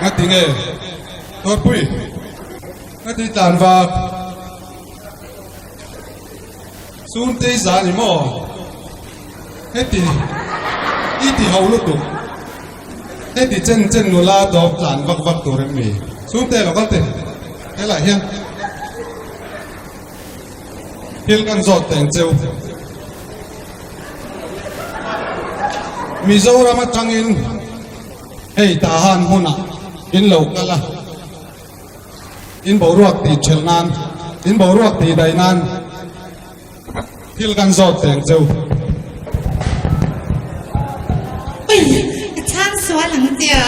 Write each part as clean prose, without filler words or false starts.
Ngati nge? Tuarpui, ngati tlan vak? Suntei za ni maw? Heti i ti ho lutuk. Heti chen chen nula dawp tlan vak vak tur em mi? Suntei lo kal teh. Helaiah hian thil kan zawt teng cheu. Mizoram atangin hei Tahan hmunah in lo kal a, in boruak tih thelh nan, in boruak tih daih nan thil kan zawt teng cheu. Ui, ka chhang sual ang tia.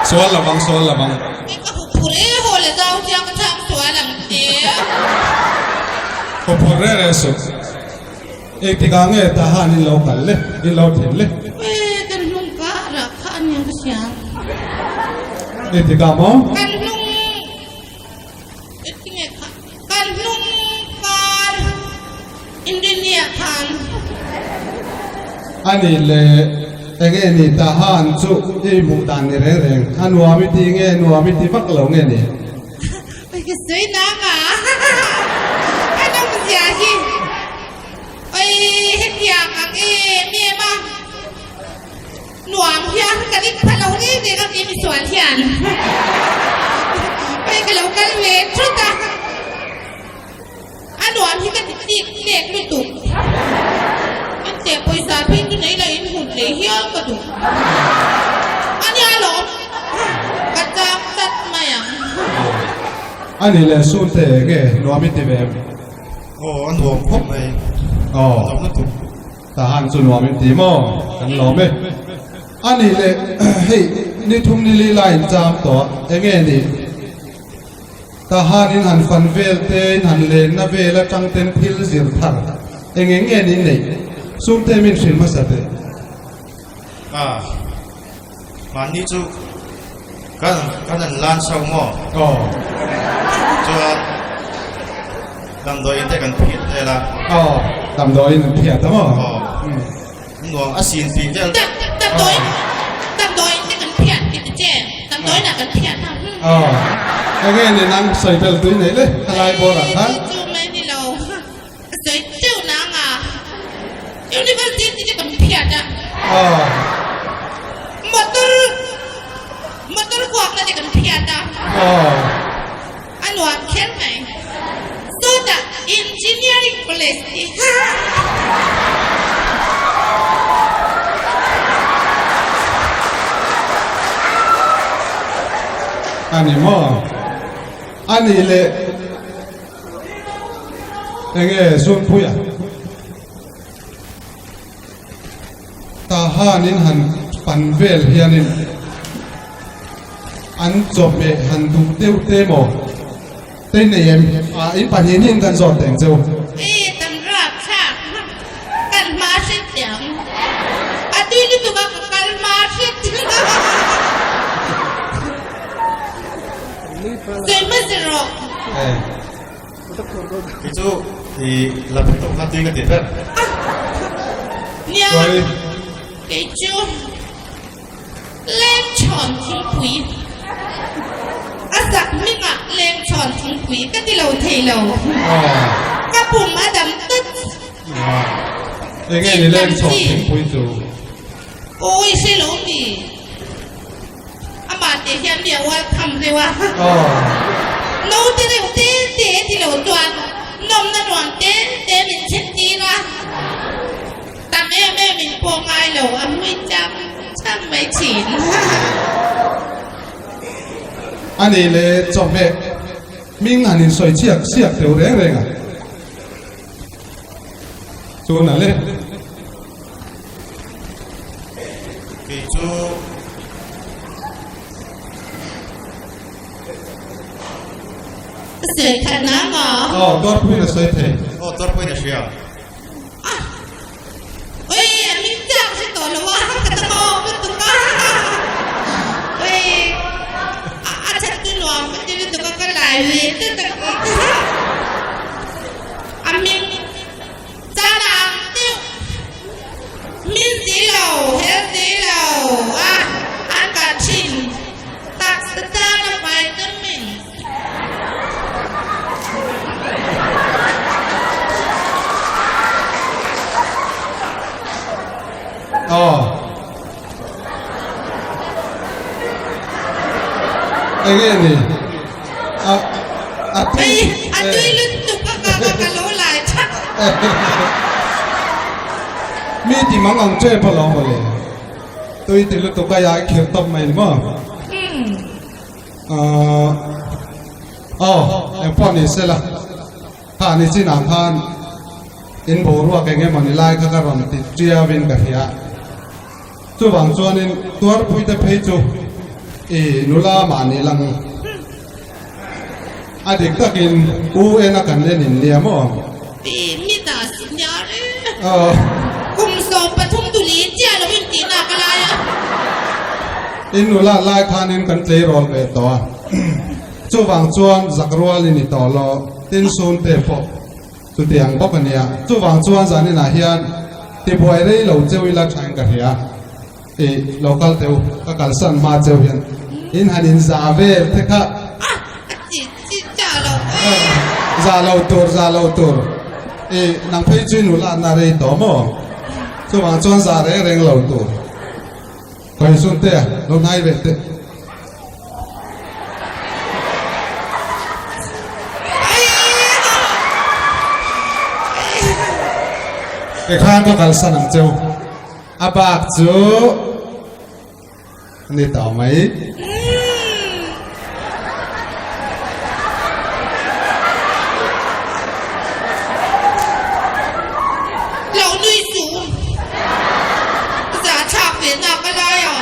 Sual lo ang, sual lo ang. Ka huphurh e haw le zau tia ka chhang sual ang tia. Huphurh reh reh suh. Engtikah nge Tahan in lo kal le, in lo thlen le? Ee, kan hnung karah kha a nia ka hria. Engtikah maw? Kan hnung, engtinge kha, kan hnung kar Indonesia khan. A nih le, enge ni Tahan chu i hmuh dan ni reng reng, a nuam i ti nge, nuam i ti vak lo nge ni? Oi ka sawi nang a, a nawmzia hi oi hetiang ang em em a, nuam hian ka ring pha lo reng reng a kei misual hian oi ka lo kal ve thut a, a nuam hi ka ti tlik tlek lutuk, engteh pawisa phei chu nei la in hun leh hial ka duh a nia lawm. Ka chak tlat mai ang. A nih leh sun te nge nuam i ti ve em? Aw a nuam khawp mai. Aw. Nuam lutuk. Tahan chu nuam in ti maw? Kan lawm e. A nih leh hei ni thum ni li lai in cham tawh a enge nih? Tahan in han fan vel te in han lenna vel atang ten thil zir thar enge nge nih neih? Sum te min hrilh hmasa teh. Ah. Mahni chu kan kan an lan chho maw? Aw. Chuan damdawiin te kan phiat vel a. Aw, damdawiin an phiat a maw? Aw. Nuam a sin tih vel. Damdawiin damdawiin te kan phiat ti ta che. Damdawiin ah kan phiat a. Aw. Enge ni nang sawi bel tui nei le khalai bawr ah khan. Chu mai ni lo. Ka sawi teuh nang a, University te kan phiat a. Aw. Motor motor kuakna te kan phiat a. Aw. A nuam kher mai. Sawtah Engineering College ti. A ni maw? A nih leh. Enge Sunpuia Tahanin han pan vel hianin an chawhmeh han duh deuh te maw? Tei nei em? Ah, in pahnih niin kan zawt teng cheu. Ee, kan rap thlak kan hma hret tiang. A tui lutuk a ka kal hma hret. Sawi hmasa rawh. Kei chu i la phe tawh kha tui ka ti ber. Nia, kei chu Lengchhawn thingpui a sak hmingah Lengchhawn thingpui ka ti lo thei lo. Ka pum a dam tlat. Enge ni Lengchhawn thingpui chu? Awi hre lo mi. Amah teh hian mi a welcome deuh a. Naute deuh te te ti lo chuan nawmna nuam te te min thlen tir a. Tam em em in pawh ngai lo a hmui cham cham mai thin. A nih leh chawhmeh hming han insawi chhiak siak teuh reng reng a. Chuna le. Kei chu Ka sawi khat na maw? Aw, Tuarpuiin a sawi thei. Aw, Tuarpuiin a hria. Ah, oi, a min chak hre tawh lo a, ka ta maw lutuk a. Oi, a that chu nuam ka ti lutuk a, ka lai ve tlat a. A min Chana ang deuh min si lo, hel si lo a, an kal thin. Enge ni? A a tui A tui lutuk a ka ka ka lo lai thak. Mi ti mang ang tep alawm mawle. Tui ti lutuk a iai khir tawp mai ni maw? Aw engpawh ni sela kha ni chinah khan in boruak eng emaw ni lai kha ka rawn ti tiauin ka hria. Chuvang chuanin tuarpuite phei chu i nula mahni lang a dik takin u ena kan en in nia maw? Pi mi dah si nia re. Kum 13 tuli chiah lo in tih nak a lai a. In nula lai khanin kan tleirawl ve tawh a. Chuvang chuan zak rual i ni tawh lo, tin sun te pawh. Chutiang bawk a nia. Chuvang chuan zaninah hian tibuai rei lo cheu ila thain ka hria. Ih, lo kal teh u, ka kalsan hma cheu hian in han in za vel te kha. A, a chi chi cha lo e. Za lo tur, za lo tur. Ih, nang phei chu i nulatna rei tawh maw? Chuvang chuan za reng reng lo tur. Khawisun te, lo hnai ve teh. Tikhan ka kalsan ang cheu. A bak chu ni tawh mai. Lo nui suh. Za thlak ve nak a lai a.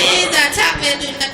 Ih, za thlak ve dun tak.